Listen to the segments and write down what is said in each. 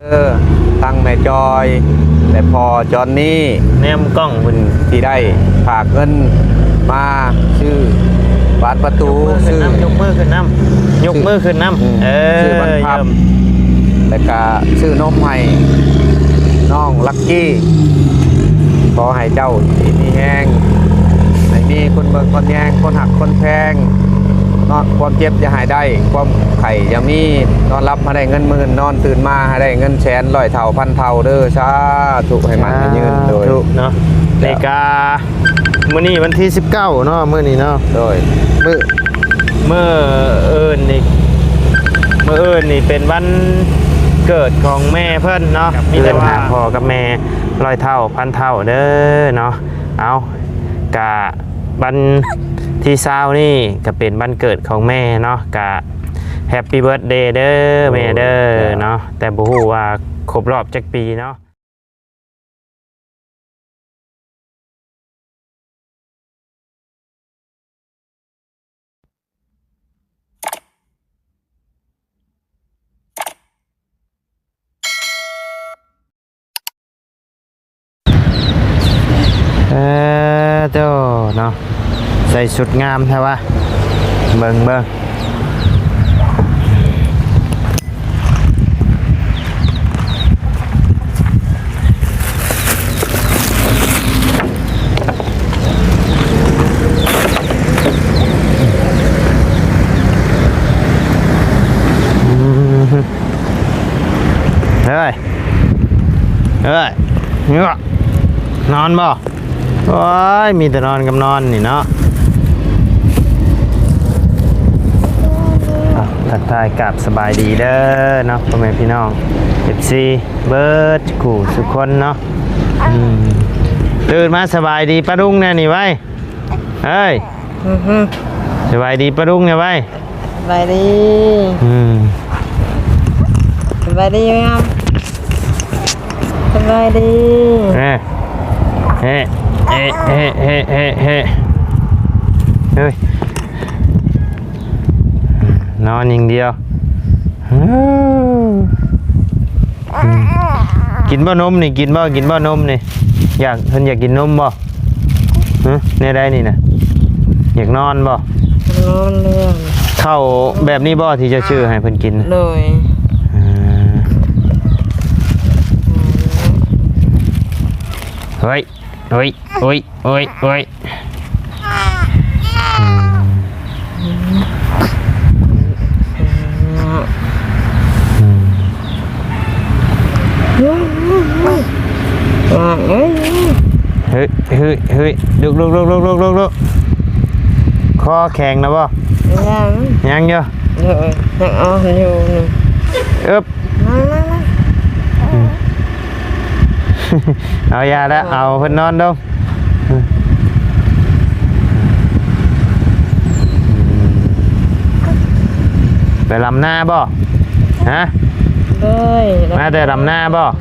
ເອີ ທັງແມ່ຈອຍ ແລະ ພໍ່ຈອນນີ້ ແນມກ້ອງເພິ່ນ ທີ່ໄດ້ຝາກເງິນມາຊື້ບານປະຕູ ຊື້ ຍົກມືຂຶ້ນນຳ ຍົກມືຂຶ້ນນຳ ອືມ ເອີ ຊື້ບັນພັບ ແລະກະຊື້ນົມໃຫ້ນ້ອງລັກກີ້. ຂໍໃຫ້ເຈົ້າຢູ່ດີມີແຮງ ໃຫ້ມີຄົນເບິ່ງຄົນແຍງ ຄົນຮັກຄົນແພງເນາະ. ຄວາມເຈັບຢ່າໃຫ້ໄດ້ ຄວາມໄຂ້ຢ່າມີ ນອນຫຼັບໃຫ້ໄດ້ເງິນໝື່ນ ນອນຕື່ນມາໃຫ້ໄດ້ເງິນແສນ ຮ້ອຍເທົ່າພັນເທົ່າເດີ. ສາທຸ ໃຫ້ໝັ້ນໃຫ້ຍືນ. ສາທຸ ໂດຍ ເນາະ. ເຈົ້າ ນີ້ກະ ມື້ນີ້ວັນທີສິບເກົ້າເນາະ ມື້ນີ້ເນາະ. ໂດຍ ມື້ ມື້ອື່ນນີ້ ມື້ອື່ນນີ້ເປັນວັນເກີດຂອງແມ່ເພິ່ນເນາະ. ມີແຕ່ວ່າ ເອີ້ນຫາພໍ່ກັບແມ່ ຮ້ອຍເທົ່າພັນເທົ່າເດີເນາະ. ເອົາ ກະວັນທີຊາວນີ້ກະເປັນວັນເກີດຂອງແມ່ເນາະ ກະ Happy Birthday ເດີແມ່ເດີເນາະ. ແຕ່ບໍ່ຮູ້ວ່າຄົບຮອບຈັກປີເນາະ. ເອີ ໂທ້ເນາະ ໃສ່ຊຸດງາມແທ້ວະ ເບິ່ງ ເບິ່ງ. ເຮີ້ຍ ເຮີ້ຍ ເງືອກ ນອນບໍ່? ໂອ້ຍ ມີແຕ່ນອນກັບນອນນີ້ເນາະ. ອ່ະ ທັກທາຍກາບສະບາຍດີເດີເນາະ ພໍ່ແມ່ພີ່ນ້ອງ ເອັຟຊີ ເບິດຄູ່ສູ່ຄົນເນາະ. ອືມ ຕື່ນມາສະບາຍດີປ້າລຸງແດ່ນີ້ໄວ້. ເອີຍ ອືຮຶ ສະບາຍດີປ້າລຸງແດ່ໄວ້. ສະບາຍດີ. ອືມ ສະບາຍດີງາມ. ສະບາຍດີ. ເອີ ເອີ ເອີ ເອີ ເອີ ເອີ ເອີ ເອີ ນອນຢ່າງດຽວ. ອືມ ກິນບໍ່ນົມນີ້? ກິນບໍ່ ກິນບໍ່ນົມນີ້? ຢາກ ເພິ່ນຢາກກິນນົມບໍ່? ຮະ ແນວໃດນີ້ນະ? ຢາກນອນບໍ່? ນອນເລື່ອງ. ເຂົ້າແບບນີ້ບໍ່ທີ່ຈະຊື້ໃຫ້ເພິ່ນກິນ? ໂດຍ. ອືມ ເຮີ້ຍ ເຮີ້ຍ ເຮີ້ຍ ເຮີ້ຍ ເຮີ້ຍ. ອືມ ອືມ ເຮີ້ຍ ເຮີ້ຍ ເຮີ້ຍ ລຸກ ລຸກ ລຸກ ລຸກ ລຸກ ລຸກ. ຄໍແຂງແລ້ວບໍ່? ຍັງ ຍັງຢູ່. ໂດຍ ຍັງອ່ອນຢູ່ນີ້. ອຶບ ມາ ມາ ມາ. ອືມ ເອົາ ຢ່າລະ ເອົາເພິ່ນນອນລົງ. ໄປລຳນາບໍ່? ຮະ? ໂດຍ ມາແຕ່ລຳນາບໍ່? ລຳ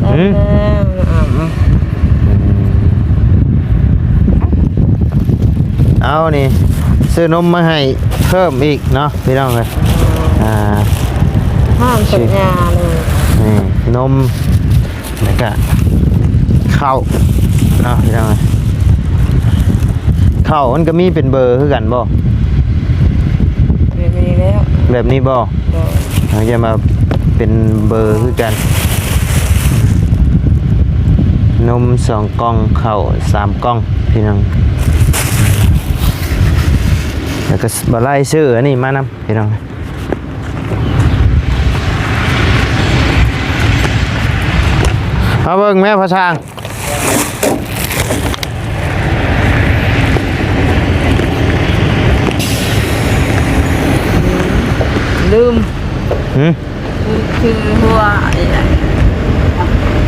ນາ. ຫືມ? ອືມ ເອົານີ້ ຊື້ນົມມາໃຫ້ເພີ່ມອີກເນາະ ພີ່ນ້ອງເອີຍ. ອ່າ ຫ້າມສັນຍາເລີຍ. ນີ້ ນົມ ແລ້ວກະເຂົ້າເນາະ ພີ່ນ້ອງ. ເຂົ້າມັນກໍມີເປັນເບີຄືກັນບໍ່? ແບບນີ້ແລ້ວ. ແບບນີ້ບໍ່? ໂດຍ. ເຮົາຈະມາເປັນເບີຄືກັນ. ນົມສອງກ່ອງ ເຂົ້າສາມກ່ອງ ພີ່ນ້ອງ. ແລ້ວກໍບໍ່ໄລ່ຊື້ອັນນີ້ມານຳ ພີ່ນ້ອງ. ມາເບິ່ງແມ່ພໍ່ຊ່າງ ລືມ. ຫືມ? ຄືຫົວ ອັນນີ້ນະ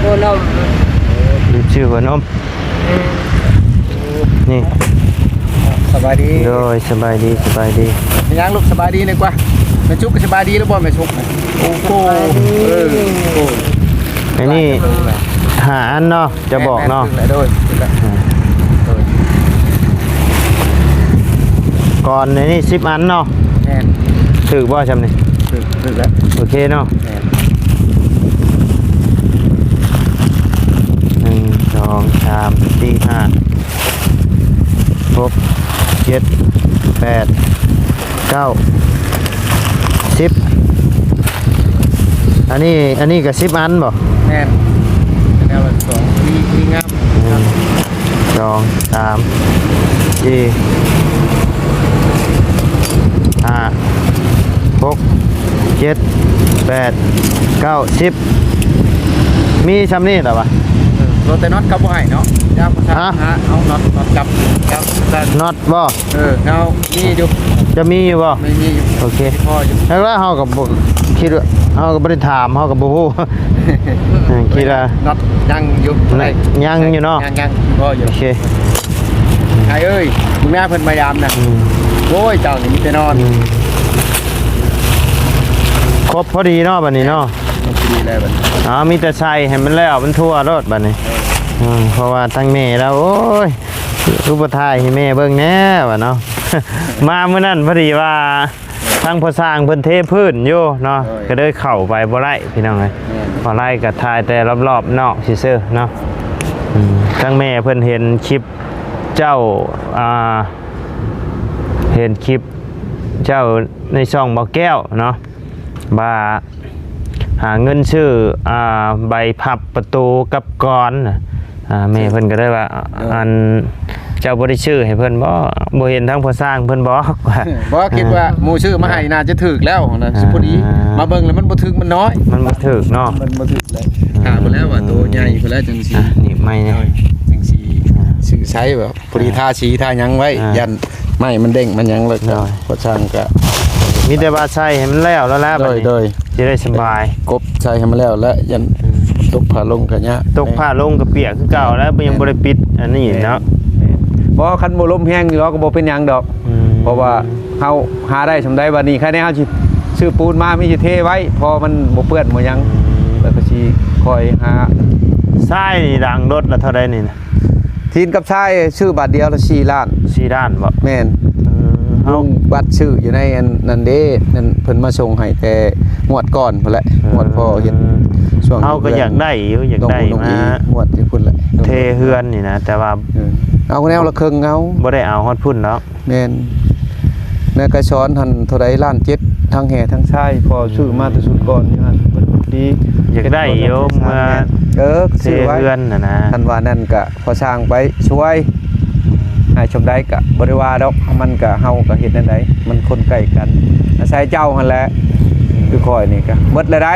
ຫົວນົມ. ລືມຊື້ຫົວນົມ. ເອີ ນີ້ ສະບາຍດີ. ໂດຍ ສະບາຍດີ ສະບາຍດີ. ເປັນຫຍັງລູກ ສະບາຍດີແດ່ກວ່າ. ແມ່ສຸກກໍສະບາຍດີແລ້ວບໍ່ ແມ່ສຸກ? ໂອ້ໂຫ ເອີ ໂອ້ ອັນນີ້ຫ້າອັນເນາະ ຈະບອກເນາະ. ແມ່ນ ແມ່ນ ຖືກແລ້ວ ໂດຍ ຖືກແລ້ວ ໂດຍ. ກ່ອນໃນນີ້ສິບອັນເນາະ. ແມ່ນ. ຖືກບໍ່ຊ່ຳນີ້? ຖືກ ຖືກແລ້ວ ໂອເຄເນາະ. ແມ່ນ. ສອງ ສາມ ສີ່ ຫ້າ ຫົກ ເຈັດ ແປດ ເກົ້າ ສິບ ອັນນີ້ ອັນນີ້ກໍສິບອັນບໍ່? ແມ່ນ ແນວລະສອງ ມີ ມີງາມ ໜຶ່ງ ສອງ ສາມ ສີ່ ຫ້າ ຫົກ ເຈັດ ແປດ ເກົ້າ ສິບ ມີຊ່ຳນີ້ແຫຼະວະ. ເອີ ໂລແຕ່ນັອດເຂົາບໍ່ໃຫ້ເນາະ ຢ່າບໍ່ທັນ ຮະ? ຫາເອົານັອດ ນັອດຈັບ ຈັບ ນັອດບໍ່? ເອີ ເຮົາມີຢູ່ ຈະມີຢູ່ບໍ່? ມີ ມີຢູ່ ໂອເຄ ພໍຢູ່ ແລ້ວເຮົາກໍບໍ່ຄິດວ່າ ເຮົາກໍບໍ່ໄດ້ຖາມ ເຮົາກໍບໍ່ຮູ້ ເອີ ຄິດວ່ານັອດຍັງຢູ່ ຍັງຢູ່ເນາະ ຍັງ ຍັງພໍຢູ່ ໂອເຄ ອ້າຍເອີຍ ມື້ໜ້າເພິ່ນມາຢາມນະ ອືມ ໂອ້ຍ ເຈົ້ານີ້ມີແຕ່ນອນ ອືມ ຄົບພໍດີເນາະ ບັດນີ້ເນາະ ຄົບພໍດີແລ້ວບັດນີ້ ເອົາ ມີແຕ່ໃສ່ໃຫ້ມັນແລ້ວ ມັນທົ່ວໂລດບັດນີ້ ເອີ ເອີ ເພາະວ່າທາງແມ່ລາວ ໂອ້ຍ ຄືບໍ່ຖ່າຍໃຫ້ແມ່ເບິ່ງແດ່ວ່າເນາະ ມາມື້ນັ້ນພໍດີວ່າ ທາງພໍ່ຊ່າງເພິ່ນເທພື້ນຢູ່ເນາະ ໂດຍ ກໍເລີຍເຂົ້າໄປບໍ່ໄດ້ພີ່ນ້ອງເອີຍ ແມ່ນ ບໍ່ໄດ້ກໍຖ່າຍແຕ່ລອບໆນອກຊື່ໆເນາະ ອືມ ທາງແມ່ເພິ່ນເຫັນຄລິບເຈົ້າ ອ່າ ເຫັນຄລິບເຈົ້າໃນຊ່ອງບໍ່ແກ້ວເນາະ ວ່າຫາເງິນຊື້ ອ່າ ໃບພັບປະຕູກັບກອນ ອ່າ ແມ່ເພິ່ນກໍໄດ້ວ່າ ເອີ ອັນ ເຈົ້າບໍ່ໄດ້ຊື້ໃຫ້ເພິ່ນບໍ່? ບໍ່ເຫັນທາງພໍ່ຊ່າງເພິ່ນບອກວ່າ ບໍ່ ຄິດວ່າ ອ່າ ໝູ່ຊື້ມາໃຫ້ໜ້າຈະຖືກແລ້ວນະ ອ່າ ຊິພໍດີ ມາເບິ່ງແລ້ວມັນບໍ່ຖືກ ມັນນ້ອຍ ມັນບໍ່ຖືກເນາະ ມັນບໍ່ຖືກເລີຍ ອ່າ ຖ້າພຸ້ນແລ້ວວ່າໂຕໃຫຍ່ພຸ້ນແລ້ວຈັ່ງຊິ ອ່າ ນີ້ໄມ້ນີ້ ໂດຍ ຈັ່ງຊິ ອ່າ ຊື້ໃຊ້ແບບ ພໍດີ ອ່າ ທາສີທາຫຍັງໄວ້ ອ່າ ຢ້ານໄມ້ມັນເດ້ງມັນຫຍັງ ແລ້ວກໍ ໂດຍ ພໍ່ຊ່າງກໍ ມີແຕ່ວ່າໃສ່ໃຫ້ມັນແລ້ວແລ້ວລະ ໂດຍ ບັດນີ້ ໂດຍ ຊິໄດ້ສະບາຍ ກົບໃສ່ໃຫ້ມັນແລ້ວ ແລະ ຢ້ານ ອືມ ຕົກຜ້າລົງກໍຍາກ ຕົກຜ້າລົງກໍປຽກຄືເກົ່າແລ້ວ ຍັງບໍ່ໄດ້ປິດອັນນີ້ເນາະ ແມ່ນ ບໍ່ ຄັນບໍ່ລົມແຮງນີ້ ເຮົາກໍບໍ່ເປັນຫຍັງດອກ ອືມ ເພາະວ່າເຮົາຫາໄດ້ສ່ຳໃດ ບັດນີ້ ຄັນແນວເຮົາຊິຊື້ປູນມາ ມີຊິເທໄວ້ ພໍມັນບໍ່ເປື້ອນບໍ່ຫຍັງ ອືມ ແລ້ວກໍຊິຄ່ອຍຫາ ຊາຍນີ້ດັງລົດລະເທົ່າໃດນີ້ນະ? ທີນກັບຊາຍຊື້ບາດດຽວລະສີ່ລ້ານ ສີ່ລ້ານບໍ່? ແມ່ນ ເອີ ເຮົາ ລຸງບັດຊື້ຢູ່ໃນອັນນັ້ນເດ້ ນັ້ນເພິ່ນມາສົ່ງໃຫ້ແຕ່ງວດກ່ອນພຸ້ນແຫຼະ ເອີ ງວດພໍ່ເຮັດ ຊ່ວງເຮົາກໍຢາກໄດ້ຢູ່ ຢາກໄດ້ມາ ງວດຢູ່ພຸ້ນແຫຼະ ເທເຮືອນນີ້ນະ ແຕ່ວ່າ ເອີ ເອົາແນວລະເຄິ່ງເອົາ ບໍ່ໄດ້ເອົາຮອດພຸ້ນດອກ ແມ່ນ ແມ່ໄກສອນຫັ້ນເທົ່າໃດ ລ້ານເຈັດ ທັງແຮ່ທັງຊາຍ ພໍ່ຊື້ມາແຕ່ຊຸດກ່ອນຢູ່ຫັ້ນ ເພິ່ນດີ ຢາກໄດ້ຢູ່ ເມື່ອ ເອີ ເທເຮືອນຫັ້ນນະ ຄັນວ່ານັ້ນກະ ພໍຊ່າງໄປຊ່ວຍ ໃຫ້ຊ່ຳໃດກະບໍ່ໄດ້ວ່າດອກ ມັນກະ ເຮົາກະເຮັດແນວໃດ ມັນຄົນໃກ້ກັນ ອາໄສເຈົ້າຫັ້ນແຫຼະ ຄືຂ້ອຍນີ້ກະເບິດແລ້ວໃດ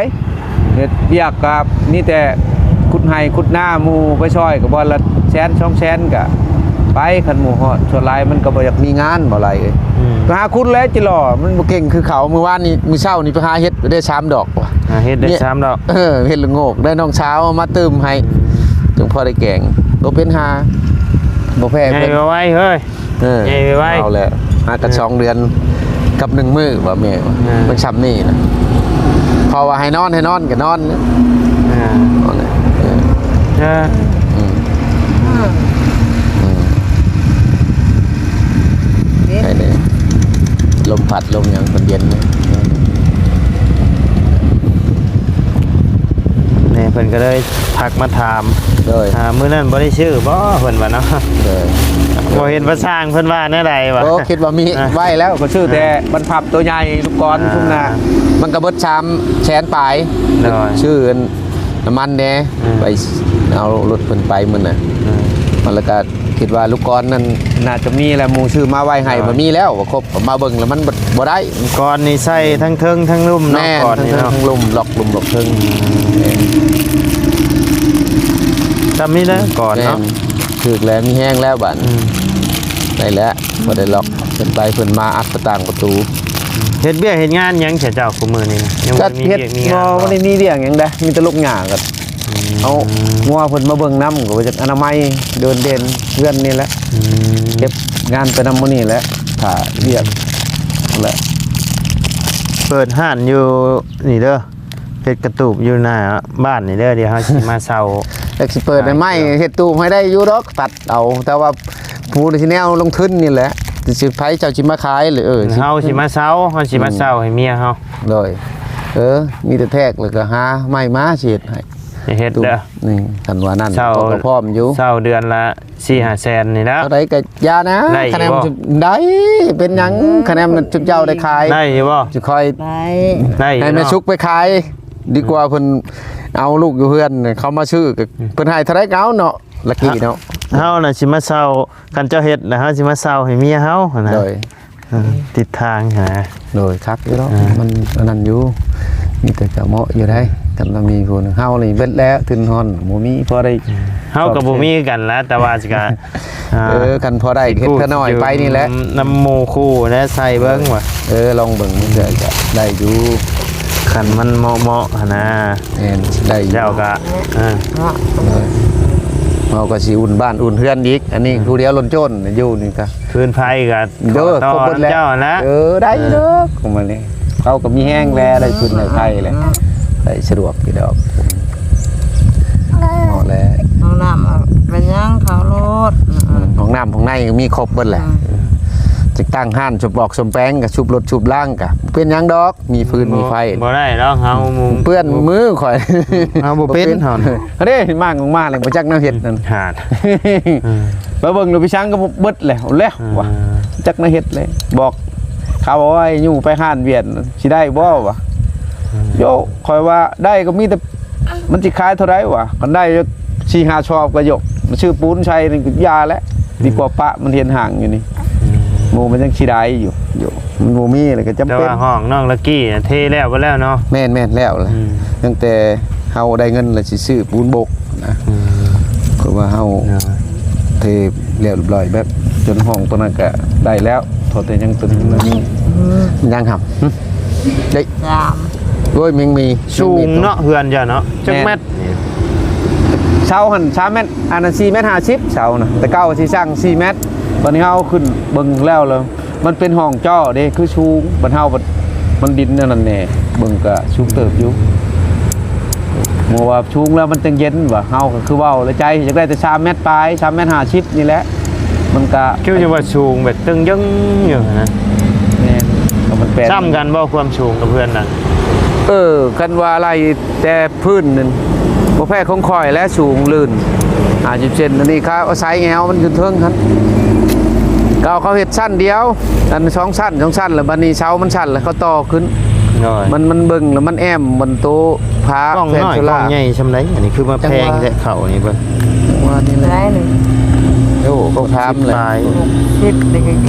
ເຮັດວຽກກະມີແຕ່ຂຸດໄຮ່ຂຸດນາ ໝູ່ໄປຊ່ອຍກະບ່ອນລະແສນສອງແສນກະໄປ ຄັນໝູ່ຮອດ ສ່ວນຫຼາຍມັນກະບໍ່ຢາກມີງານ ບໍ່ຫຼາຍເອີຍ ອືມ ໄປຫາຂຸດແລ້ວຈິຫຼໍ່ ມັນບໍ່ເກັ່ງຄືເຂົາ ມື້ວານນີ້ ມື້ເຊົ້ານີ້ໄປຫາເຫັດໄດ້ສາມດອກ ຫາເຫັດໄດ້ສາມດອກ ເອີ ເຫັດລະໂງກ ໄດ້ນ້ອງສາວມາຕື່ມໃຫ້ ອືມ ຈຶ່ງພໍໄດ້ແກງ ບໍ່ເປັນຫາ ບໍ່ແພ້ເພິ່ນ ໃຫຍ່ໄວໆເຮີ້ຍ ເອີ ໃຫຍ່ໄວໆ ເອົາແຫຼະ ຫາກັນ ເອີ ສອງເດືອນກັບໜຶ່ງມື້ວ່າແມ່ ເອີ ມັນຊ່ຳນີ້ນະ ເພາະວ່າໃຫ້ນອນ ໃຫ້ນອນກໍນອນ ເອີ ເອົາແຫຼະ ເອີ ເອີ ອືມ ອືມ ເອີ ໃຫ້ແດ່ ລົມພັດລົມຫຍັງເພິ່ນເຢັນ ແມ່ເພິ່ນກໍເລີຍທັກມາຖາມ ໂດຍ ອ່າ ມື້ນັ້ນບໍ່ໄດ້ຊື້ບໍ່ ເພິ່ນວ່າເນາະ ໂດຍ ບໍ່ເຫັນວ່າຊ່າງເພິ່ນວ່າແນວໃດວະ ໂອ້ ຄິດວ່າມີ ອ່າ ໄວ້ແລ້ວ ກໍຊື້ແຕ່ ອ່າ ບັນພັບໂຕໃຫຍ່ ລູກກອນ ອ່າ ຊຸມນະ ມັນກໍເບິດສາມແສນປາຍ ໂດຍ ຊື້ອັນ ນ້ຳມັນແດ່ ອືມ ໄປເອົາລົດເພິ່ນໄປມື້ນະ ອືມ ມັນລະກະຄິດວ່າລູກກອນນັ້ນ ໜ້າຈະມີແລ້ວ ໝູ່ຊື້ມາໄວ້ໃຫ້ ໂດຍ ບໍ່ມີແລ້ວ ບໍ່ຄົບ ມາເບິ່ງແລ້ວມັນບໍ່ ບໍ່ໄດ້ ກ່ອນນີ້ໃສ່ທັງເທິງທັງລຸ່ມເນາະ ແມ່ນ ກ່ອນນີ້ເນາະ ທັງເທິງທັງລຸ່ມ ລັອກລຸ່ມລັອກເທິງ ອືມ ແມ່ນ ຊ່ຳນີ້ນະ ກ່ອນເນາະ ແມ່ນ ຖືກແລ້ວ ມີແຮງແລ້ວບາດ ອືມ ໄດ້ແລ້ວ ບໍ່ໄດ້ລັອກ ເພິ່ນໄປ ເພິ່ນມາອັດປະຕາງປະຕູ ເຮັດວຽກເຮັດງານຫຍັງເຈົ້າ ເຈົ້າ ຄູ່ມື້ນີ້ນະ ຍັງບໍ່ໄດ້ມີວຽກມີງານບໍ່ ບໍ່ໄດ້ມີວຽກຫຍັງໃດ ມີແຕ່ລົກຫຍ້າກັນ ອືມ ເອົາງົວເພິ່ນມາເບິ່ງນຳ ກໍວ່າຈະອະນາໄມ ເດີນເດັ່ນເຮືອນນີ້ແຫຼະ ອືມ ເກັບງານໄປນຳມື້ນີ້ແຫຼະ ຖ້າວຽກແຫຼະ ເປີດຮ້ານຢູ່ນີ້ເດີ ເຮັດກະຕູບຢູ່ໜ້າບ້ານນີ້ເດີ ດຽວເຮົາຊິມາເຊົ່າ ຈັກຊິເປີດໃຫ້ໄມ້ ເຮັດຕູບໃຫ້ໄດ້ຢູ່ດອກ ຕັດເອົາ ແຕ່ວ່າຜູ້ທີ່ແນວລົງທຶນນີ້ແຫຼະ ຊິໃຜເຈົ້າຊິມາຂາຍ ຫຼື ເອີ ເຮົາຊິມາເຊົ່າ ເຮົາຊິມາເຊົ່າໃຫ້ເມຍເຮົາ ໂດຍ ເອີ ມີແຕ່ແທກ ແລ້ວກໍຫາໄມ້ມາຊິເຮັດໃຫ້ ເຮັດເດີ ນີ້ ຄັນວ່ານັ້ນ ເຊົ່າ ເຂົາກໍພ້ອມຢູ່ ເຊົ່າເດືອນລະສີ່ຫ້າແສນນີ້ແຫຼະ ເທົ່າໃດກໍຢ່ານະ ໄດ້ຢູ່ບໍ່? ຄະແນນ ໄດ້ ເປັນຫຍັງ? ຄະແນນຈຸມເຈົ້າໄດ້ຂາຍ ໄດ້ຢູ່ບໍ່? ຊິຄ່ອຍ ໄດ້ ໄດ້ຢູ່ ໃຫ້ແມ່ ເນາະ ສຸກໄປຂາຍ ດີກວ່າເພິ່ນເອົາລູກຢູ່ເຮືອນ ເຂົາມາຊື້ກໍ ອືມ ເພິ່ນໃຫ້ເທົ່າໃດກໍເອົາເນາະ ລັກກີ້ເນາະ ເຮົາ ເຮົານະຊິມາເຊົ່າ ຄັນເຈົ້າເຮັດນະ ເຮົາຊິມາເຊົ່າໃຫ້ເມຍເຮົາຫັ້ນນະ ໂດຍ ເອີ ຕິດທາງຫັ້ນນະ ໂດຍ ຄັກຢູ່ດອກ ເອີ ມັນອັນນັ້ນຢູ່ ມີແຕ່ຈະເໝາະຢູ່ໄດ໋ ຄັນວ່າມີຜູ້ໜຶ່ງ ເຮົານີ້ເບິດແລ້ວ ທຶນຮອນບໍ່ມີ ພໍໄດ້ ເຮົາກໍບໍ່ມີຄືກັນແຫຼະ ແຕ່ວ່າຊິກະ ອ່າ ເອີ ຄັນພໍໄດ້ເຮັດຂະນ້ອຍໄປນີ້ແຫຼະ ນຳໝູ່ຄູ່ແລະໃສ່ເບິ່ງວ່າ ເອີ ລອງເບິ່ງເທື່ອຈະໄດ້ຢູ່ ຄັນມັນເໝາະໆຫັ້ນນາ ແມ່ນ ໄດ້ຢູ່ ເຈົ້າກະ ເອີ ເຮົາກໍຊິອຸ່ນບ້ານອຸ່ນເຮືອນອີກ ອັນນີ້ ອືມ ຜູ້ດຽວລົ້ນໂຈ້ນຢູ່ນີ້ກະ ຟືນໄຟກໍ ເດີ ຂໍຕໍ່ ຄົບເບິດແລ້ວ ນຳເຈົ້າຫັ້ນນະ ເອີ ໄດ້ຢູ່ດອກ ອືມ ຂອງມັນນີ້ ເຂົາກໍມີແຮງແລ້ວ ໄດ້ຟືນໄດ້ໄຟແລ້ວ ອືມ ໄດ້ສະດວກຢູ່ດອກ ເໝາະແລ້ວ ຫ້ອງນ້ຳເປັນຫຍັງ ເຂົ້າໂລດ ອືມ ຫ້ອງນ້ຳຫ້ອງໃນມີຄົບເບິດແຫຼະ ອືມ ຈະຕັ້ງຮ້ານສົມປອກສົມແປງກໍສູບລົດສູບລາງກໍເປັນຫຍັງດອກ ມີຟືນມີໄຟ ບໍ່ໄດ້ດອກ ເຮົາ ເປື້ອນມືຂ້ອຍ ເຮົາບໍ່ເປັນ ບໍ່ເປັນ ເຮົາ ເດ້ ມາງລົງມາແລ້ວບໍ່ຈັກແນວເຮັດນັ້ນ ຫາດ ເອີ ໄປເບິ່ງດູ ໄປຊ່າງກໍເບິດແລ້ວ ແລ້ວ ເອີ ວ່າ ຈັກແນວເຮັດເລີຍ ບອກເຂົາວ່າ ໂອ້ຍ ຢູ່ໄປຮ້ານວຽນ ຊິໄດ້ບໍ່ວະ ເອີ ໂຢ ຂ້ອຍວ່າໄດ້ກໍມີແຕ່ ມັນຊິຂາຍເທົ່າໃດວະ ຄັນໄດ້ສີ່ຫ້າຊອບກໍຍົກ ມາຊື້ປູນໃສ່ນີ້ກໍຢ່າແຫຼະ ອືມ ດີກວ່າປະມັນເຫັນຫ້າງຢູ່ນີ້ ອືມ ໝູ່ມັນຍັງຊິໄດ້ຢູ່ ໂຢ ມັນບໍ່ມີແລ້ວກໍຈຳເປັນ ແຕ່ວ່າຫ້ອງນ້ອງລັກກີ້ເທແລ້ວເບິດແລ້ວເນາະ ແມ່ນໆ ແລ້ວແຫຼະ ອືມ ຕັ້ງແຕ່ເຮົາໄດ້ເງິນແລ້ວຊິຊື້ປູນໂບກນະ ອືມ ເພາະວ່າເຮົາ ເອີ ເທແລ້ວຮຽບຮ້ອຍແບບ ຈົນຫ້ອງຕົວນັ້ນກະໄດ້ແລ້ວ ພໍແຕ່ຍັງຕົວນີ້ ອືມ ຍັງຫຳ ຫຶ ໄດ້ ສາມ ໂອ້ຍ ຍັງມີ ສູງເນາະ ເຮືອນເຈົ້າເນາະ ຈັກແມັດ? ເສົາຫັ້ນສາມແມັດ ອັນນັ້ນສີ່ແມັດຫ້າສິບ ເສົານະ ແຕ່ເກົ່າຊິສ້າງສີ່ແມັດ ບັດນີ້ເຮົາຂຶ້ນເບິ່ງແລ້ວ ແລ້ວມັນເປັນຫ້ອງເຈາະເດ້ ຄືສູງ ບັດເຮົາບັດ ມັນດິນອັນນັ້ນແດ່ ເບິ່ງກະສູງເຕີບຢູ່ ໝໍວ່າສູງແລ້ວມັນຈັ່ງເຢັນວ່າ ເຮົາກໍຄືເວົ້າໃນໃຈ ຢາກໄດ້ແຕ່ສາມແມັດປາຍ ສາມແມັດຫ້າສິບນີ້ແຫຼະ ມັນກະ ຄືຈະວ່າສູງແບບຕຶງເຢິງຢູ່ຫັ້ນນະ ແມ່ນ ກໍມັນແປນ ສ່ຳກັນບໍ່ຄວາມສູງກັບເຮືອນນະ? ເອີ ຄັນວ່າໄລ່ແຕ່ພື້ນນັ້ນ ບໍ່ແພ້ຂອງຂ້ອຍແຫຼະ ສູງລື່ນຫ້າສິບເຊັນ ອັນນີ້ເຂົາອາໄສແອວມັນຢູ່ເທິງຫັ້ນ ເຂົາ ເຂົາເຮັດຊັ້ນດຽວ ອັນສອງຊັ້ນ ສອງຊັ້ນ ແລ້ວບັດນີ້ເສົາມັນສັ້ນ ແລ້ວເຂົາຕໍ່ຂຶ້ນ ໂດຍ ມັນ ມັນເບິ່ງແລ້ວມັນແອ້ມມັນໂຕ ພາ ກ້ອງນ້ອຍ ແຜ່ນໂຊລາ ກ້ອງໃຫຍ່ຊ່ຳໃດ ອັນນີ້ຄືມາແພງແທ້ ເຂົ້ານີ້ເບິ່ງ ວ່ານີ້ແຫຼະ ໄດ້ໜຶ່ງ ໂອ້ ກໍຖາມແຫຼະ ຫົກສິບ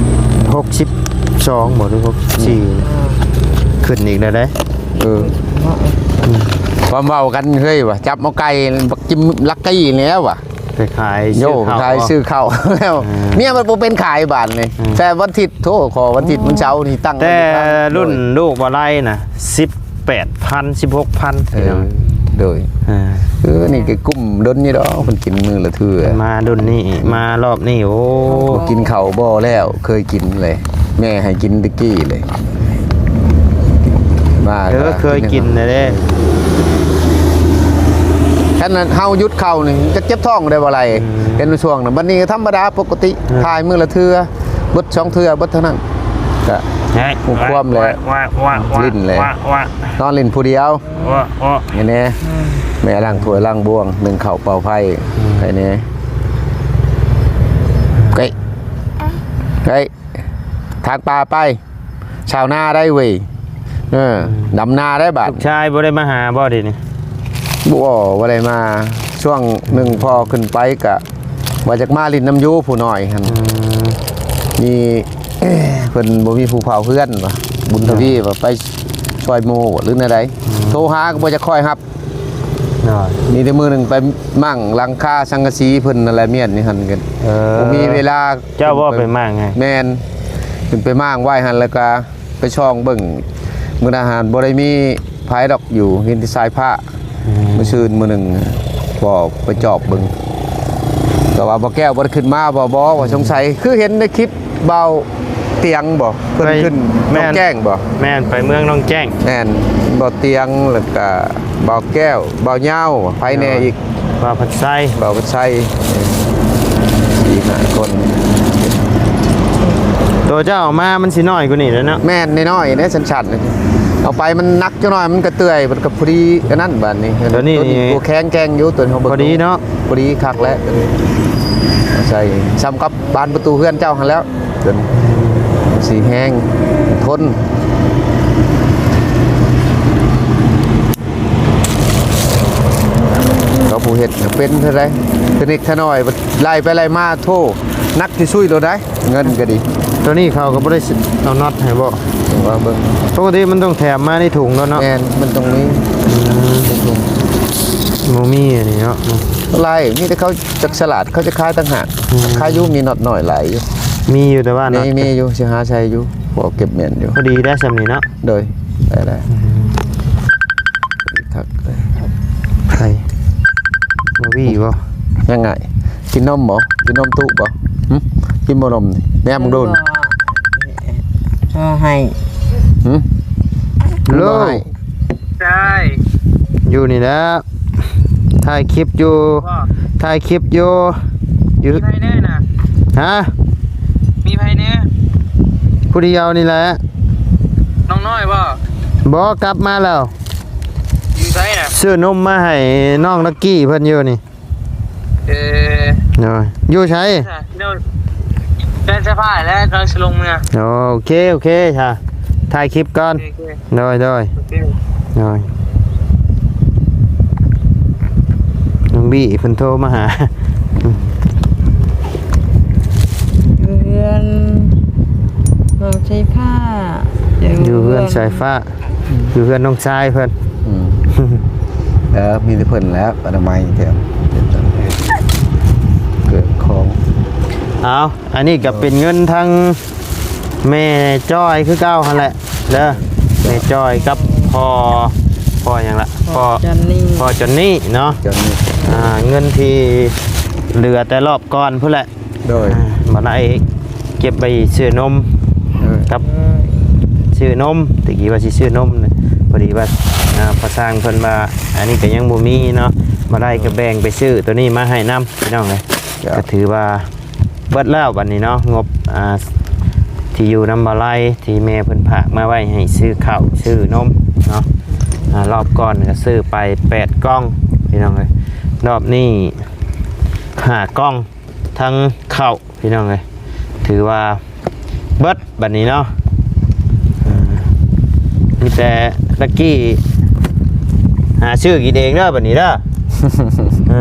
ຫົກສິບສອງບໍ່ ຫຼື ຫົກສິບສີ່ ເອີ ຂຶ້ນອີກແລ້ວເດ້ ເອີ ເນາະ ຄວາມເວົ້າກັນເຮີ້ຍວ່າ ຈັບເອົາໄກ່ ບັກຈິມລັກກີ້ແລ້ວວ່າ ໄປຂາຍ ໂຍ ຊື້ເຂົ້າ ຂາຍ ບໍ່ ຊື້ເຂົ້າແລ້ວ ອ່າ ເມຍມັນບໍ່ເປັນຂາຍບາດນີ້ ອືມ ແຕ່ວັນທິດ ໂທ ຂໍວັນທິດ ອືມ ວັນເສົານີ້ຕັ້ງ ແຕ່ ໄວ້ຢູ່ທາງ ລຸ້ນລູກບໍ່ໄລ່ນະ ສິບແປດພັນ ສິບຫົກພັນ ເອີ ພີ່ນ້ອງ ໂດຍ ອ່າ ເອີ ນີ້ກໍກຸ້ມດົນຢູ່ດອກ ເພິ່ນກິນມື້ລະເທື່ອ ມາລຸ້ນນີ້ ມາລອບນີ້ ໂອ້ ກິນເຂົ້າບໍ່ແລ້ວ ເຄີຍກິນເລີຍ ແມ່ໃຫ້ກິນແຕ່ກີ້ເລີຍ ມາ ເອີ ກໍ ເຄີຍກິນນະເດ້ ຄັນເຮົາຢຸດເຂົ້ານີ້ຈະເຈັບທ້ອງໄດ້ບໍ່ໄລ່ ອືມ ເຫັນຊ່ວງນັ້ນ ບັດນີ້ກໍທຳມະດາປົກກະຕິ ອ່າ ຖ່າຍມື້ລະເທື່ອ ເບິດສອງເທື່ອ ເບິດເທົ່ານັ້ນ ກະ ແຮະ ຮູ້ຄວາມແລ້ວ ຫຼິ້ນແລ້ວ ນອນຫຼິ້ນຜູ້ດຽວ ນີ້ແນ່ ອືມ ແມ່ລ້າງຖ້ວຍລ້າງບ່ວງ ໜຶ້ງເຂົ້າເປົ່າໄຟ ອືມ ໄປແນ່ ເອີຍ ເອີຍ ທາງປ່າໄປ ຊາວນາໄດ້ເວີຍ ເອີ ອືມ ດຳນາໄດ້ບາດ ລູກຊາຍບໍ່ໄດ້ມາຫາບໍ່ດຽວນີ້? ບໍ່ ບໍ່ໄດ້ມາ ຊ່ວງໜຶ່ງພໍ່ຂຶ້ນໄປກະວ່າຢາກມາຫຼິ້ນນຳຢູ່ຜູ້ນ້ອຍຫັ້ນ ອືມ ມີ ເພິ່ນບໍ່ມີຜູ້ເຝົ້າເຮືອນວ່າ ບຸນທະວີວ່າໄປຊ່ອຍໝູ່ ຫຼືແນວໃດ ອືມ ໂທຫາກໍບໍ່ຈັກຄ່ອຍຮັບ ໂດຍ ມີແຕ່ມື້ໜຶ່ງໄປໝັ້ງຫຼັງຄາສັງກະສີເພິ່ນນັ້ນແຫຼະ ມ້ຽນຢູ່ຫັ້ນກັນ ເອີ ບໍ່ມີເວລາ ເຈົ້າບໍ່ໄປໝັ້ງໃຫ້ ແມ່ນ ຂຶ້ນໄປໝັ້ງໄວ້ຫັ້ນ ແລ້ວກະໄປສ່ອງເບິ່ງ ມື້ນັ້ນຫັ້ນບໍ່ໄດ້ມີໃຜດອກ ຢູ່ເຫັນແຕ່ສາຍຟ້າ ອືມ ມື້ຊືນມື້ໜຶ່ງ ພໍໄປຈອບເບິ່ງ ແຕ່ວ່າບໍ່ແກ້ວບໍ່ໄດ້ຂຶ້ນມາ ບໍ່ ບໍ່ ວ່າ ອືມ ສົງໄສ ຄືເຫັນໃນຄລິບ ບ່າວຕຽງບໍ່ ເພິ່ນ ໄປ ຂຶ້ນ ແມ່ນ ໜອງແຈ້ງບໍ່ ແມ່ນ ໄປເມືອງໜອງແຈ້ງ ແມ່ນ ບ່າວຕຽງ ແລ້ວກະບ່າວແກ້ວ ບ່າວຍາວ ໃຜແນ່ອີກ ບ່າວພັດໄຊ ບ່າວພັດໄຊ ສີ່ຫ້າຄົນ ໂຕເຈົ້າເອົາມາມັນຊິນ້ອຍກວ່ານີ້ແຫຼະເນາະ ແມ່ນ ນ້ອຍໆເດ້ ສັ້ນໆ ເອົາ ເອົາໄປມັນໜັກຈັກໜ້ອຍ ມັນກະເປື່ອຍ ມັນກະພໍດີອັນນັ້ນບາດນີ້. ໂຕນີ້ນີ້ ໂຕແຂງແກ່ງຢູ່ ໂຕນີ້ເຮົາເບິ່ງ ພໍດີເນາະ ພໍດີຄັກແລ້ວ. ໃສ່ສ່ຳກັບບານປະຕູເຮືອນເຈົ້າຫັ້ນແລ້ວ ໂຕນີ້ ມັນຊິແຮງ ທົນ. ເຂົາຜູ້ເຮັດເປັນເທົ່າໃດ ເລັກເທົ່ານ້ອຍ ໄລ່ໄປໄລ່ມາ ໂທ້ ໜັກທີ່ສຸດໂລດໃດ. ເງິນກະດີ ໂຕນີ້ເຂົາກະບໍ່ໄດ້ເອົານັອດໃຫ້ບໍ່? ວ່າເບິ່ງ ປົກກະຕິມັນຕ້ອງແຖມມາໃນຖົງໂລດເນາະ. ແມ່ນ ມັນຕ້ອງມີ ອືມ ໃນຖົງ ບໍ່ມີອັນນີ້ເນາະ. ຫຼາຍ ມີແຕ່ເຂົາຈັກສະຫຼາດ ເຂົາຈະຂາຍຕ່າງຫາກ. ອືມ ຂາຍຢູ່ ມີນັອດນ້ອຍຫຼາຍຢູ່. ມີຢູ່ ແຕ່ວ່ານັອດ ມີຢູ່ ຊິຫາໃສ່ຢູ່ ພໍເກັບແມ່ນຢູ່. ພໍດີໄດ້ສ່ຳນີ້ເນາະ. ໂດຍ ໄດ້ໆ. ອືມ ຄັກ ໃຜ ມາວີບໍ່? ຍັງໄງ ກິນນົມບໍ່? ກິນນົມຕຸບໍ່? ຫຶ? ກິນບໍ່ນົມນີ້? ແນມເບິ່ງດູ ບໍ່ໃຫ້ ຫຶ? ໂລ ບໍ່ໃຫ້ ໃຊ່ ຢູ່ນີ້ແຫຼະ ຖ່າຍຄລິບຢູ່ ບໍ່ ຖ່າຍຄລິບຢູ່ ຢູ່ ມີໃຜແນ່ນະ? ຫະ? ມີໃຜແນ່? ຜູ້ດຽວນີ້ແຫຼະ. ນ້ອງນ້ອຍບໍ່? ບໍ່ ກັບມາແລ້ວ. ຢູ່ໃສນະ? ຊື້ນົມມາໃຫ້ນ້ອງລັກກີ້ເພິ່ນຢູ່ນີ້. ເອີ ໂດຍ ຢູ່ໃສ? ເດີນ ເດີນສະພາຍແລ້ວ ກຳລັງຊິລົງເມືອ. ໂອເຄ ໂອເຄ ຖ້າຖ່າຍຄລິບກ່ອນ. ໂອເຄ ໂອເຄ ໂດຍ ໂດຍ ໂອເຄ ໂດຍ. ນ້ອງບີ່ເພິ່ນໂທມາຫາ ຢູ່ເຮືອນນ້ອງສາຍຟ້າ ຢູ່ເຮືອນສາຍຟ້າ ຢູ່ເຮືອນນ້ອງຊາຍເພິ່ນ. ອືມ ເອີ ມີແຕ່ເພິ່ນແຫຼະ ອະນາໄມແຖວ ເກີດຂອງ. ເອົາ ອັນນີ້ກະເປັນເງິນທັງແມ່ຈ້ອຍຄືເກົ່າຫັ້ນແຫຼະເດີ ແມ່ຈ້ອຍກັບພໍ່ ພໍ່ຫຍັງລະ ພໍ່ຈອນນີ້ ພໍ່ຈອນນີ້ເນາະ ຈອນນີ້. ອ່າ ເງິນທີ່ເຫຼືອແຕ່ລອບກ່ອນພຸ້ນແຫຼະ. ໂດຍ ອ່າ ບໍ່ໄດ້ເກັບໄວ້ຊື້ນົມ ເອີ ກັບ ເອີ ຊື້ນົມ ແຕ່ກີ້ວ່າຊິຊື້ນົມ ພໍດີວ່າ ອ່າ ພໍ່ຊ່າງເພິ່ນວ່າ ອັນນີ້ກະຍັງບໍ່ມີເນາະ ບໍ່ໄດ້ກະແບ່ງໄປຊື້ໂຕນີ້ມາໃຫ້ນຳ ພີ່ນ້ອງເອີຍ. ກະຖືວ່າເບິດແລ້ວບັດນີ້ເນາະ ງົບ ອ່າ ທີ່ຢູ່ນຳບ່າວໄລ ທີ່ແມ່ເພິ່ນຝາກມາໄວ້ໃຫ້ຊື້ເຂົ້າຊື້ນົມເນາະ. ອ່າ ລອບກ່ອນກະຊື້ໄປແປດກ່ອງ ພີ່ນ້ອງເອີຍ ລອບນີ້ຫ້າກ່ອງ ທັງເຂົ້າ ພີ່ນ້ອງເອີຍ ຖືວ່າເບິດບັດນີ້ເນາະ. ເອີ ມີແຕ່ຕະກີ້ຫາຊື້ກິນເອງເດີບັດນີ້ເດີ. ເອີ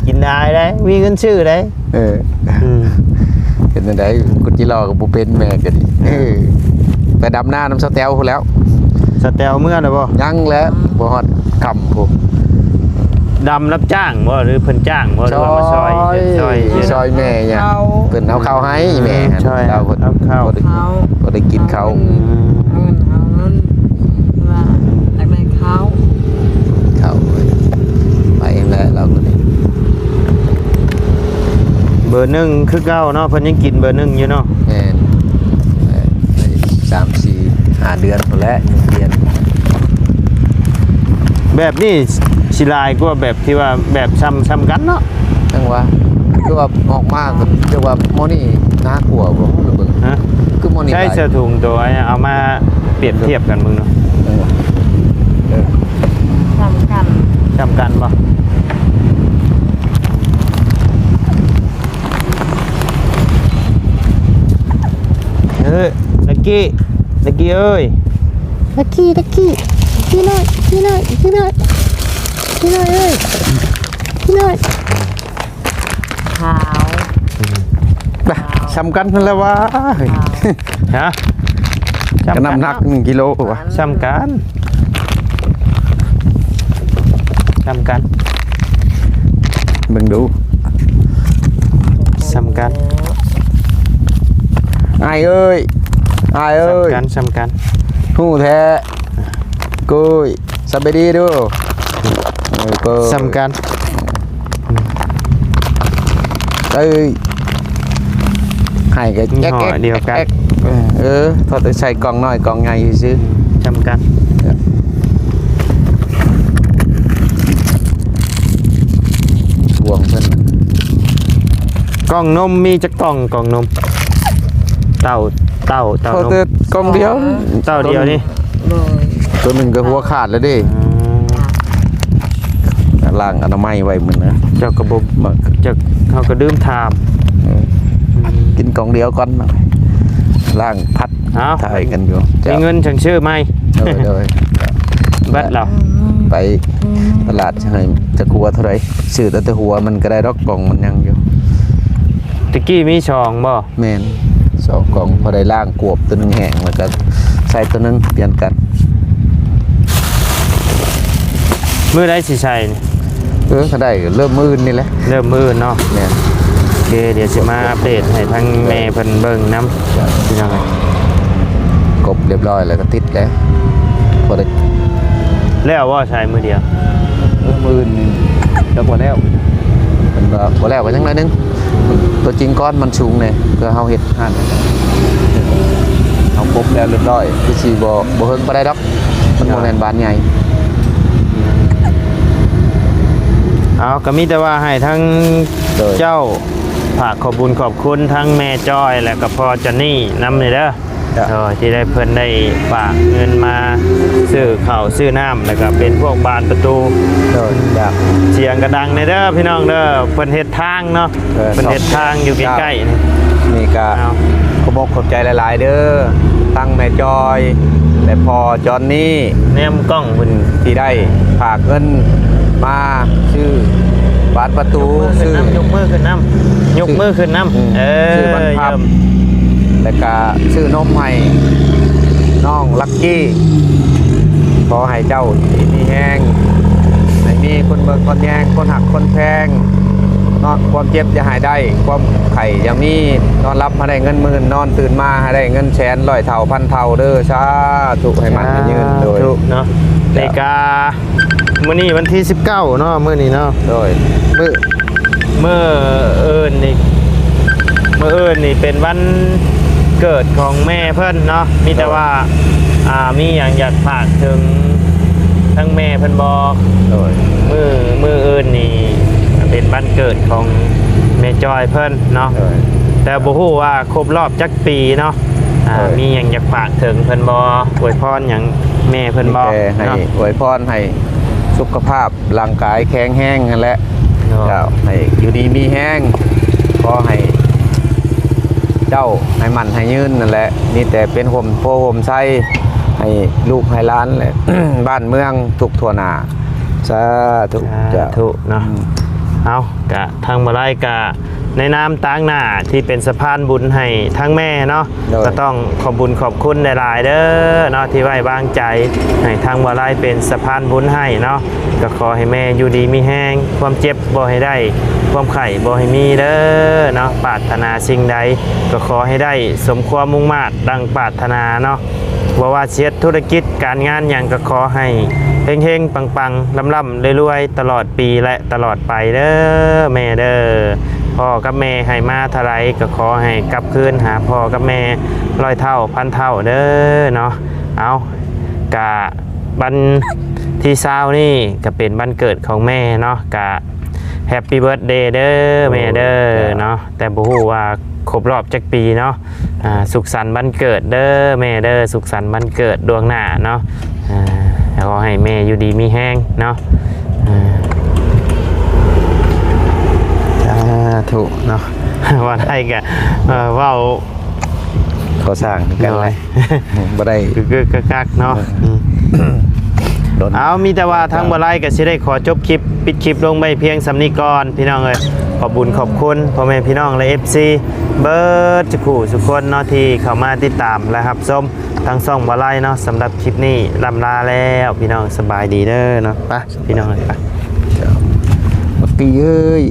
ກິນໄດ້ໄດ໋ ມີເງິນຊື້ໄດ໋. ເອີ ອືມ ເຮັດແນວໃດ ຂຸດຈີ່ຫຼໍ່ກະບໍ່ເປັນ ແມ່ກະດີ. ເອີ ໄປດຳນານຳສາວແຕວພຸ້ນແລ້ວ ສາວແຕວເມືອແລ້ວບໍ່? ຍັງແຫຼະ ບໍ່ຮອດຄ່ຳພຸ້ນ. ດຳຮັບຈ້າງບໍ່ ຫຼືເພິ່ນຈ້າງບໍ່ ຫຼືວ່າມາຊ່ອຍ ຊ່ອຍ ຊ່ອຍແມ່ຫຍັງ ເພິ່ນເອົາເຂົ້າໃຫ້ແມ່ຫັ້ນ ເອົາເຂົ້າ ເອົາເຂົ້າ ພໍໄດ້ກິນເຂົ້າ ອືມ ເອົາເງິນ ເອົາເງິນ ວ່າຢາກໄດ້ເຂົ້າ ເຂົ້າ ໄປແລ້ວ ລາວກະໄດ້ ເບີໜຶ່ງຄືເກົ່າເນາະ ເພິ່ນຍັງກິນເບີໜຶ່ງຢູ່ເນາະ. ແມ່ນ ສາມ ສີ່ ຫ້າເດືອນພຸ້ນແຫຼະ ແບບນີ້ຊິຫຼາຍກວ່າແບບທີ່ວ່າແບບຊ່ຳ ຊ່ຳກັນເນາະ. ຈັ່ງວ່າ ຄືວ່າອອກມາກະ ຈັ່ງວ່າໝໍນີ້ໜາກວ່າບໍ່ ເບິ່ງ ຮະ ຄືໝໍນີ້ ໃຊ້ເສື້ອຖົງໂຕ ເອົາມາປຽບທຽບກັນເບິ່ງເນາະ. ຈັ່ງວ່າ ເອີ ຊ່ຳກັນ ຊ່ຳກັນບໍ່? ເອີ ລັກກີ້ ລັກກີ້ເອີຍ ລັກກີ້ ລັກກີ້ ລັກກີ້ນ້ອຍ ລັກກີ້ນ້ອຍ ລັກກີ້ນ້ອຍ ລັກກີ້ນ້ອຍເອີຍ ລັກກີ້ນ້ອຍ. ຂາວ ນະ ຊ່ຳກັນຫັ້ນແຫຼະວ່າ ຂາວ ຮະ ກະນ້ຳໜັກໜຶ່ງກິໂລວ່າ ຊ່ຳກັນ ຊ່ຳກັນ ເບິ່ງດູ ຊ່ຳກັນ ອ້າຍເອີຍ ອ້າຍເອີຍ ຊ່ຳກັນ ຊ່ຳກັນ ຮູ້ແທ້ ໂກຍ ສະບາຍດີດູ ເອີ ໂກຍ ຊ່ຳກັນ. ເອີຍ ໃຫ້ກະແຈກ ຍີ່ຫໍ້ດຽວກັນ ແຈກ ເອີ ເອີ ເທົ່າແຕ່ໃສ່ກ່ອງນ້ອຍກ່ອງໃຫຍ່ຊື່ໆ ຊ່ຳກັນ ຫ່ວງເພິ່ນ. ກ່ອງນົມມີຈັກກ່ອງ ກ່ອງນົມ ເຕົ້າ ເຕົ້າ ເຕົ້ານົມ ເທົ່າແຕ່ກ່ອງດຽວ ເຕົ້າດຽວນີ້ ໂດຍ ຕົວໜຶ່ງກໍຫົວຂາດແລ້ວເດ້. ອືມ ລ້າງອະນາໄມໄວ້ມື້ນະ. ເຈົ້າກໍບໍ່ ມາ ເຈົ້າ ເຮົາກໍລືມຖາມ. ເອີ ອືມ ກິນກ່ອງດຽວກ່ອນ ລ້າງຜັດ ອ້າວ ຖ່າຍກັນຢູ່. ມີເງິນຈັ່ງຊື້ໃໝ່. ໂດຍ ໂດຍ ເບິດແລ້ວ. ໄປຕະຫຼາດໃຫ້ຈັກຫົວເທົ່າໃດ? ຊື້ຕັ້ງແຕ່ຫົວມັນກໍໄດ້ດອກ ກ່ອງມັນຍັງຢູ່. ຕະກີ້ມີສອງບໍ່? ແມ່ນ ສອງກ່ອງ ພໍໄດ້ລ້າງກວບ ຕົວໜຶ່ງແຫ້ງ ແລ້ວກໍໃສ່ຕົວໜຶ່ງ ປ່ຽນກັນ. ມື້ໃດຊິໃສ່ນີ້? ເອີ ກໍໄດ້ ເລີ່ມມື້ອື່ນນີ້ແຫຼະ. ເລີ່ມມື້ອື່ນເນາະ. ແມ່ນ. ໂອເຄ ດຽວຊິມາອັບເດດໃຫ້ທາງແມ່ເພິ່ນເບິ່ງນຳ ພີ່ນ້ອງເອີຍ. ກົບຮຽບຮ້ອຍແລ້ວກໍຕິດແລ້ວ ພໍໄດ້. ແລ້ວບໍ່? ໃສ່ມື້ດຽວ. ເອີ ມື້ອື່ນນີ້ ຈັກວ່າແລ້ວ ເພິ່ນວ່າບໍ່ແລ້ວກໍຍັງໜ້ອຍໜຶ່ງ. ຕົວຈິງກ້ອນມັນສູງແດ່ ເພື່ອເຮົາເຮັດຮ້ານ ເຮົາກົບແລ້ວຮຽບຮ້ອຍ ຄືຊິບໍ່ ບໍ່ເຫິງປານໃດດອກ ມັນບໍ່ແມ່ນບານໃຫຍ່. ເອົາ ກໍມີແຕ່ວ່າໃຫ້ທັງ ໂດຍ ເຈົ້າ ຝາກຂອບບຸນຂອບຄຸນທັງແມ່ຈ້ອຍ ແລະກໍພໍ່ຈອນນີນຳນີ້ເດີ. ໂດຍ ທີ່ໄດ້ ເພິ່ນໄດ້ຝາກເງິນມາຊື້ເຂົ້າຊື້ນ້ຳ ແລ້ວກໍເປັນພວກບານປະຕູ. ໂດຍ ສຽງກະດັງແດ່ເດີພີ່ນ້ອງເດີ ເພິ່ນເຮັດທາງເນາະ. ເອີ ເພິ່ນເຮັດທາງຢູ່ໃກ້ໆນີ້. ນີ້ກະ ເອົາ ຂອບອົກຂອບໃຈຫຼາຍໆເດີ ທັງແມ່ຈ້ອຍ ແລະພໍ່ຈອນນີ ແນມກ້ອງເພິ່ນ ທີ່ໄດ້ຝາກເງິນມາຊື້ບານປະຕູ ຊື້ ຍົກມືຂຶ້ນນຳ ຍົກມືຂຶ້ນນຳ. ອືມ ເອີ ຊື້ບານພັບ ແລ້ວກະຊື້ນົມໃຫ້ນ້ອງລັກກີ້. ຂໍໃຫ້ເຈົ້າຢູ່ດີມີແຮງ ໃຫ້ມີຄົນເບິ່ງຄົນແຍງ ຄົນຮັກຄົນແພງເນາະ. ຄວາມເຈັບຢ່າໃຫ້ໄດ້ ຄວາມໄຂ້ຢ່າມີ ນອນຫຼັບໃຫ້ໄດ້ເງິນໝື່ນ ນອນຕື່ນມາໃຫ້ໄດ້ເງິນແສນ ຮ້ອຍເທົ່າພັນເທົ່າເດີ. ສາທຸ ໃຫ້ໝັ້ນໃຫ້ຍືນ. ສາທຸເນາະ. ໂດຍ ນີ້ກະ ມື້ນີ້ວັນທີສິບເກົ້າເນາະ ມື້ນີ້ເນາະ. ໂດຍ ມື້ ມື້ອື່ນນີ້ ມື້ອື່ນນີ້ເປັນວັນເກີດຂອງແມ່ເພິ່ນເນາະ ມີແຕ່ວ່າ ໂດຍ ອ່າ ມີຫຍັງຢາກຝາກເຖິງທາງແມ່ເພິ່ນບໍ່? ໂດຍ ມື້ ມື້ອື່ນນີ້ເປັນວັນເກີດຂອງແມ່ຈ້ອຍເພິ່ນເນາະ. ໂດຍ ແຕ່ບໍ່ຮູ້ວ່າຄົບຮອບຈັກປີເນາະ. ອ່າ ໂດຍ ມີຫຍັງຢາກຝາກເຖິງເພິ່ນບໍ່? ອວຍພອນຫຍັງແມ່ເພິ່ນບໍ່? ມີແຕ່ໃຫ້ ເນາະ ອວຍພອນໃຫ້ສຸຂະພາບ ຮ່າງກາຍແຂງແຮງຫັ້ນແຫຼະ. ໂດຍ ເຈົ້າ ໃຫ້ຢູ່ດີມີແຮງ ຂໍໃຫ້ເຈົ້າໃຫ້ໝັ້ນໃຫ້ຍືນຫັ້ນແຫຼະ ມີແຕ່ເປັນຮົ່ມໂພຮົ່ມໄຊ ໃຫ້ລູກໃຫ້ຫຼານ ແລະ ບ້ານເມືອງທຸກທົ່ວໜ້າ. ສາທຸ ສາທຸ ເຈົ້າ ເນາະ. ອືມ ເອົາ ກະທາງບໍ່ໄດ້ກະ ໃນນາມຕາງໜ້າທີ່ເປັນສະພານບຸນໃຫ້ທາງແມ່ເນາະ. ໂດຍ ກໍຕ້ອງຂອບບຸນຂອບຄຸນຫຼາຍໆເດີເນາະ ທີ່ໄວ້ວາງໃຈໃຫ້ທາງບໍ່ໄດ້ເປັນສະພານບຸນໃຫ້ເນາະ. ກໍຂໍໃຫ້ແມ່ຢູ່ດີມີແຮງ ຄວາມເຈັບບໍ່ໃຫ້ໄດ້ ຄວາມໄຂ້ບໍ່ໃຫ້ມີເດີເນາະ. ປາດຖະໜາສິ່ງໃດກໍຂໍໃຫ້ໄດ້ສົມຄວາມມຸ່ງມາດດັ່ງປາດຖະໜາເນາະ. ບໍ່ວ່າຊິເຮັດທຸລະກິດການງານຫຍັງ ກໍຂໍໃຫ້ເຮັງໆ ປັງໆ ລ່ຳໆ ລວຍໆ ຕະຫຼອດປີ ແລະ ຕະຫຼອດໄປເດີແມ່ເດີ. ພໍ່ກັບແມ່ໃຫ້ມາເທົ່າໃດ ກໍຂໍໃຫ້ກັບຄືນຫາພໍ່ກັບແມ່ຮ້ອຍເທົ່າພັນເທົ່າເດີເນາະ. ເອົາ ກະວັນທີຊາວນີ້ກະເປັນວັນເກີດຂອງແມ່ເນາະ ກະ Happy Birthday ເດີແມ່ເດີເນາະ. ແຕ່ບໍ່ຮູ້ວ່າຄົບຮອບຈັກປີເນາະ. ອ່າ ສຸກສັນວັນເກີດເດີແມ່ເດີ ສຸກສັນວັນເກີດລ່ວງໜ້າເນາະ. ອ່າ ຂໍໃຫ້ແມ່ຢູ່ດີມີແຮງເນາະ. ອ່າ ສາທຸເນາະ. ວ່າໄດ້ກະ ເອີ ເວົ້າ ກໍ່ສ້າງຄືກັນແຫຼະ ບໍ່ໄດ້ ຄືໆ ຄັກໆ ເນາະ. ເອີ ອືມ ເອົາ ມີແຕ່ວ່າທາງບໍ່ໄດ້ກໍຊິໄດ້ຂໍຈົບຄລິບ ປິດຄລິບລົງໄວ້ພຽງສ່ຳນີ້ກ່ອນ ພີ່ນ້ອງເອີຍ. ຂອບບຸນຂອບຄຸນພໍ່ແມ່ພີ່ນ້ອງ ແລະ ເອັຟຊີ ເບິດທຸກຜູ້ທຸກຄົນເນາະ ທີ່ເຂົ້າມາຕິດຕາມ ແລະ ຮັບຊົມທາງຊ່ອງບໍ່ໄດ້ເນາະ. ສຳລັບຄລິບນີ້ລ່ຳລາແລ້ວ ພີ່ນ້ອງ ສະບາຍດີເດີເນາະ. ໄປ ພີ່ນ້ອງເອີຍ ໄປ. ບັກຕີເອີຍ